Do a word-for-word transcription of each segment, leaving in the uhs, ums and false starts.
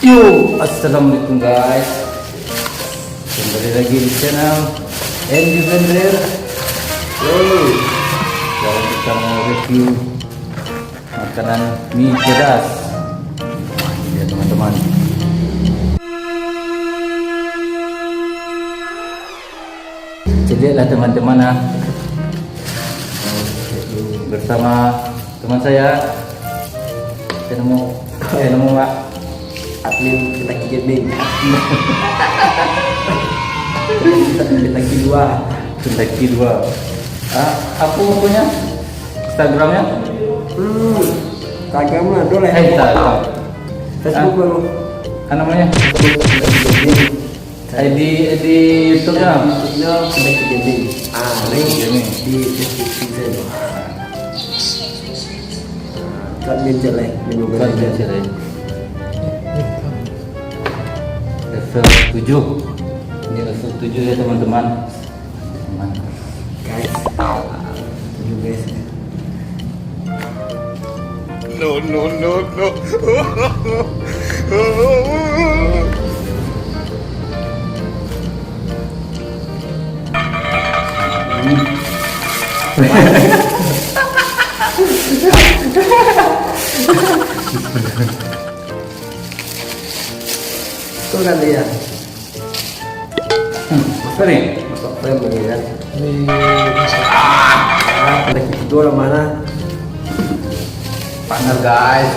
Yo, assalamualaikum guys. Kembali lagi di channel Andy Vendor. Yo, sekarang kita mau review makanan mie pedas. Wah, ini dia teman-teman. Celiaklah teman-teman ah. Bersama teman saya. Saya namo, saya namo Mak Admin Kentucky Gaming. Kentucky dua. Kentucky dua. Ah, apa punya? Instagramnya? Hmm, Instagram lah, ada lah. Eh, Instagram. Facebook baru. Ah, namanya? Facebook Kentucky Gaming. Eh, di, di YouTube-nya? YouTube-nya Kentucky Gaming. Ah, ini di deskripsi saja. Buat mencet lah, menu Buat mencet lah. Level tujuh. Ini level tujuh ya, teman-teman. Teman. Guys, tujuh guys. No, no, no, no. Kau kan dia? Hmm, apa ni? Masuk frame lagi kan? Wih, masuk. Ah, ada gitu lah mana? Panas, guys.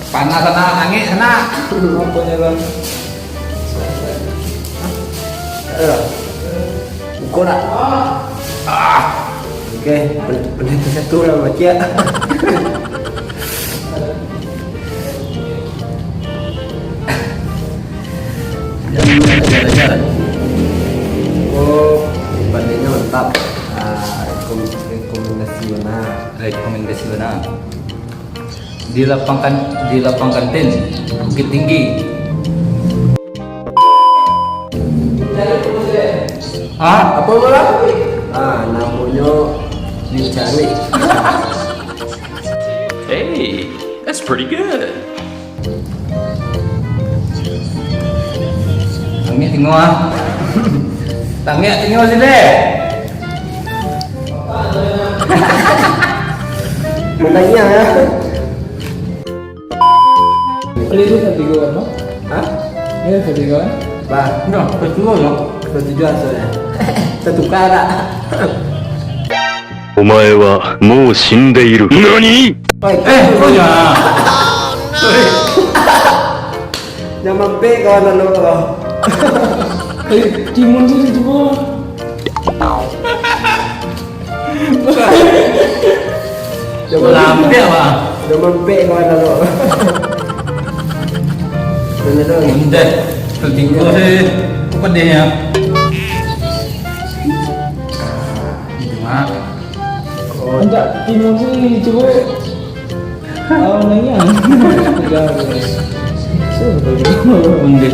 Panas sana, angin sana. Apanya, Bang? Ayo. Buka nak? Ah. Oke, pen-, pendeta satu lah, Mak Cia. Jangan, jangan, jangan. Oh, bandingnya mantap. Ah, rekom-, rekomendasi mana? Rekomendasi mana? Di lapang kan-, di lapang kantin, Bukittinggi. Ah, apa bola? Ah, namonyo Lee Charlie. Hey, that's pretty good. Tangik tengok ah. Tangik tengok sini. Menanya ya. Beli tu satu tiga kan, Bang? Hah? Ini satu tiga kan? Bah, no, satu tiga no. Satu tiga soalnya. Tertukar tak? お前はもう死んでいる。何？ Oi, eh, kau jangan. Jangan mampek kawan anu kau. Eh, timun tu di bawah. Jangan mampek, Bang. Jangan mampek kawan anu. Mana tu? Indah. Tinggal. Apa dia? Mak. Andak timun sini cubo. Awak nanya. Onde.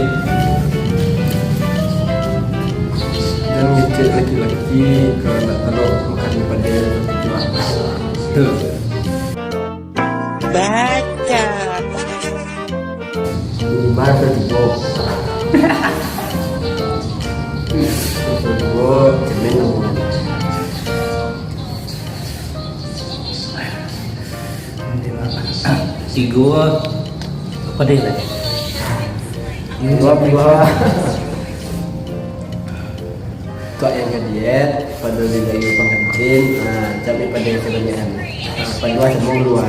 Jan ngecek laki-laki kalau nak talok makan di padai. Tuh. Baca. Ini bahasa tigo. Bahasa tigo, cemen namonyo. Tigo, apa dia tadi? Dua buah. Kok yang ka diet, pado di layu pangantin, nah, cabai pado yang sabanyak kan. Nah, pado samo lua.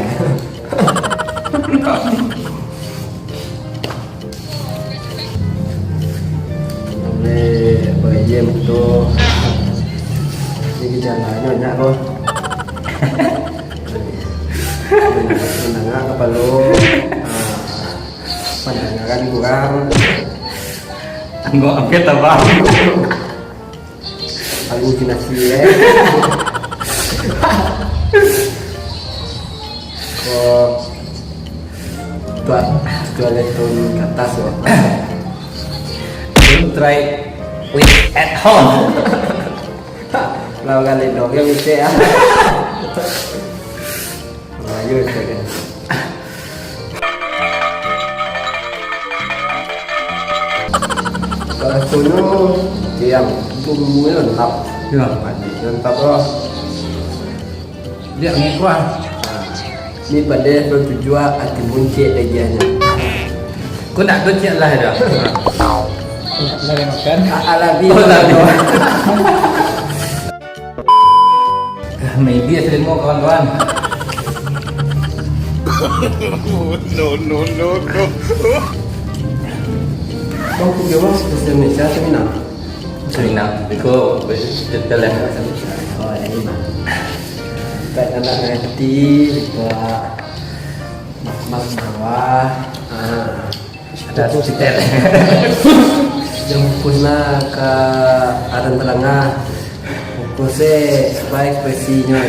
Boleh, apa iya betul. Ini gejalanya banyak kok. Menengah kapalo. Ah, pandangan kurang. Tengok angkat abang. Halusinasi, eh. Kok tua, tua letun ke atas, loh. Don't try with at home. Lah, orang lain dong, ya, mesti, ya. Melayu, ya, kan? Rasonyo, yang bumbu ni lantap. Yo. Manis, lantap lah. Dia angin kuah. Ni padeh batujuah ati buncit dagiahnyo. Kau nak tu ciak lah dah. Lah dah makan. Alabi. Oh, alabi. Maybe ya, terima kawan-kawan. No, no, no, no. Bang, kupiah bang, bahasa Indonesia atau Minang? Bahasa Minang. Iko, betul lah. Oh, dari Minang. Baik, anak ngerti, iko, mas-mas bawah. Ah. Ada subtitle. Jam fokus na ka aran talangah. Fokus se ba ekspresinyo.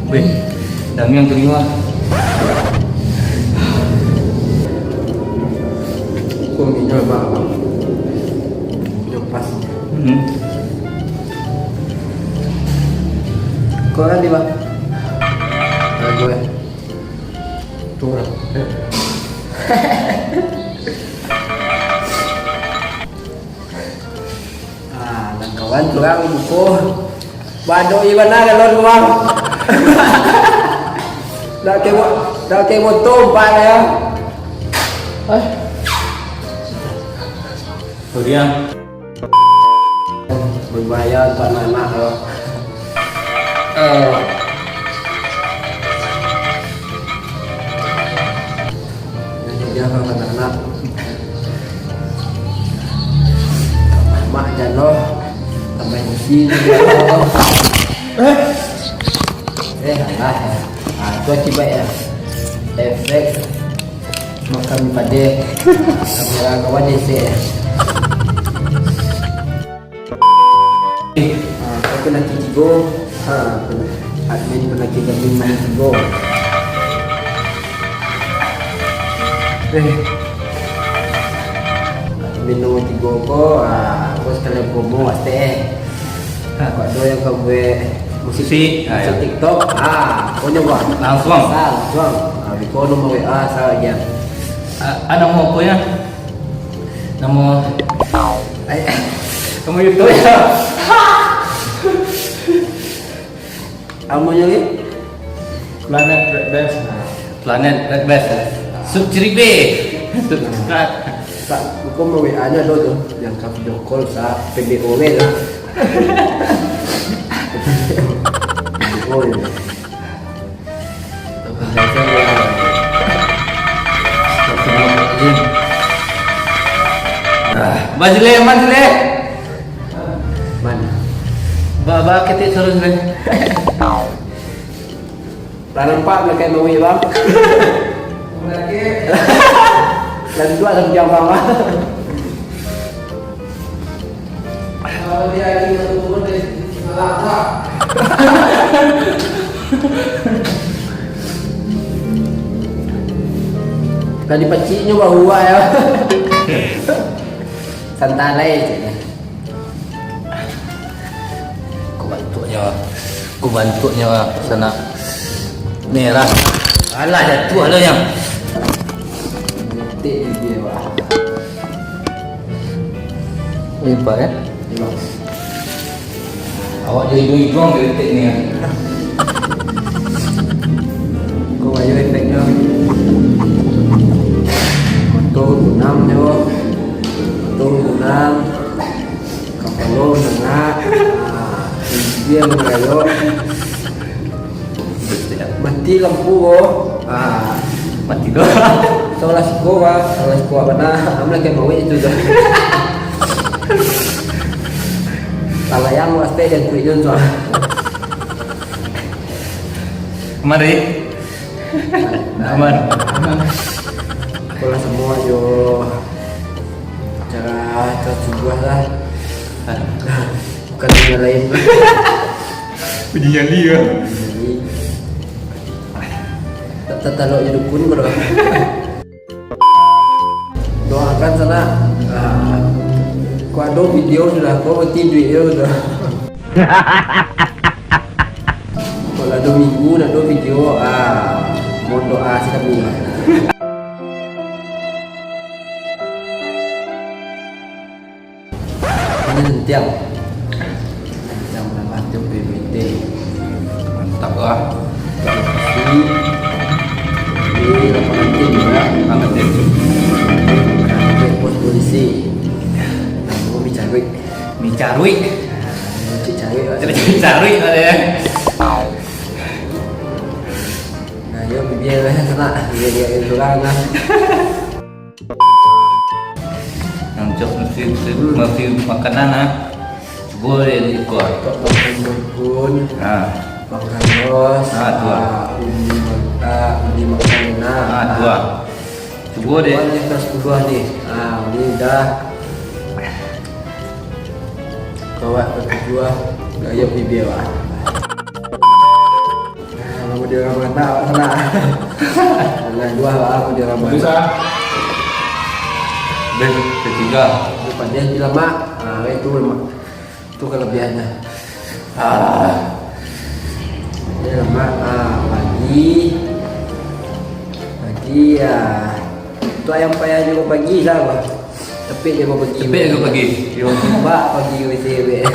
Weh, damiang tu lima. Kau minyak, Bang. Minyak pas. Hmm. Kau kan di, Bang? Nah, gue. Tuh lah. Ah, nan kawan tu urang buko. Badok iban lah galon tu, Bang. Dak kemo, dak kemo tumpah ya. Eh. Kemudian. Berbahaya untuk anak-anak, yo. Eh. Yang dia kalau anak-anak. Mak jan lo. Tambah emosi. Eh, alah. Ah, tu akibat ya. Efek makan padeh. Kamera kawan esek ya. Ah, aku nak tigo. Ha, admin pun nak tigo, admin nak tigo. Eh. Admin nomor tigo ko, ah, aku sekalian promo, pasti, eh. Ha. Kok do yang kau buat musik, musik, ah, musik ya. TikTok, ah, kau nyoba. Langsung. Sa, langsung. Ah, biko nomor W A sa aja. Ah, ah, nama apa ya? Nama, eh, nama YouTube ya? Amonyo ni? Planet Red Best. Planet Red Best. Subscribe. Subscribe. Tak, kau mau W A-nya ada tu. Yang kau video call sa P B O W tu. P B O W. Bajile, man, jile. Man. Ba, ba, ketek terus, le. Lah nampak belakang mawik, bang. Belakang. Lah duduk dalam jam, bang. Tadi paciknyo bahuah ya. Santai lai cik. Kok bantuaknyo, kok bantuaknyo sanak merah. Alah, jatuah lah yang. Detik dia, wah. Hebat, eh? Hebat. Awak jadi iduang-iduang dari tek ni, kan? Kau ayo efek dah. Motor gunam nyo. Motor gunam. Kapalo nengah. Ah, dia mengayo. Mati lampu ko. Ah, mati doh. Salah siko, Pak. Salah siko apa nah? Am lagi mau itu doh. Salah yang pasti yang kuiknya tu. Mari. Aman. Aman. Apalah semua yo. Cara, cara subuh lah. Bukan dunia lain. Uji nyali ya. Jadi, tak tertalok di dukun, bro. Doakan sana. Ah, kau ada video sudah, kau berarti duit dia sudah. Kalau ada minggu nak ada video, ah, mohon doa sih kami. Jam. Jam lah, jam P B T. Mantap lah. Ini lapangan tim juga. Lapangan tim. Lapangan tim, pos polisi. Aku Mi Caruik. Mi Caruik. Cik Caruik, Pak. Cik Caruik ada ya. Nah, yo, bibia lah, sanak. Bibia, bibia surang lah. Nan cok mesti, mesti makanan, ah. Cubo deh, iko. Tok Bang Kun. Ah. Bang Carlos. Ah, tu, ah. Ah, Uni Mak-, ah, Uni Makarena. Ah, tu, ah. Cubo deh. Wan yang kelas sepuluh ni. Ah, ni dah. Kawat ketujuh, ah. Gayok bibia, ah. Nah, kalau dia orang beranak, awak salah. Nah, dua lah, kalau dia orang beranak. Bisa. Deh, ketiga. Dia pandai di lamak. Ah, itu lemak. Itu kelebihannya. Ah. Dia lemak, ah, pagi. Pagi, ya. Tu ayam payah juga pagi, lah, bah. Tepik juga pagi. Tepik juga pagi. Yo, bah, pagi, weh, weh.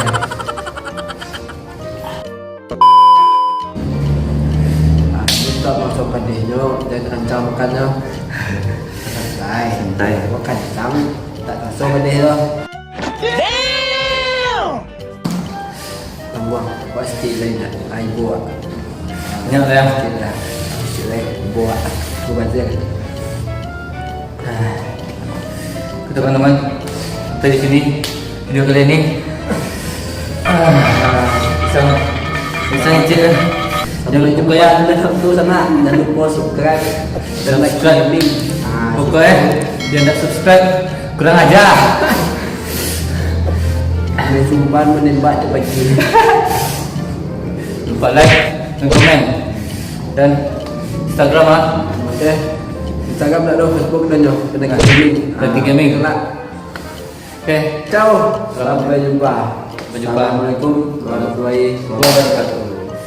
Ah, ini tak masuk padihnyo, jangan rancang makannyo. Santai. Santai. Makan pisang, tak masuk padih tu. Tambah, buat sikit lain nak. Ah, ibu, ah. Banyak lah, ya. Sikit lah. Sikit lain, ibu, ah. Ibu bazir. Oke, teman-teman, sampai di sini video kali ini. Ah, bisa, bisa ngecek lah. Jangan lupa ya, tu sana, jangan lupa subscribe dan like. Subscribe. Ah, pokoknya, dia ndak subscribe, kurang ajar. Main sumban, menembak, tu pagi. Lupa like dan komen. Dan Instagram, ah. Oke. Instagram tak ada, Facebook dan yo. Kena Nah, Gaming. Kena Ah, Gaming. Kena. Oke. Ciao. Selamat Sampai jumpa. Sampai jumpa. Assalamualaikum warahmatullahi wabarakatuh.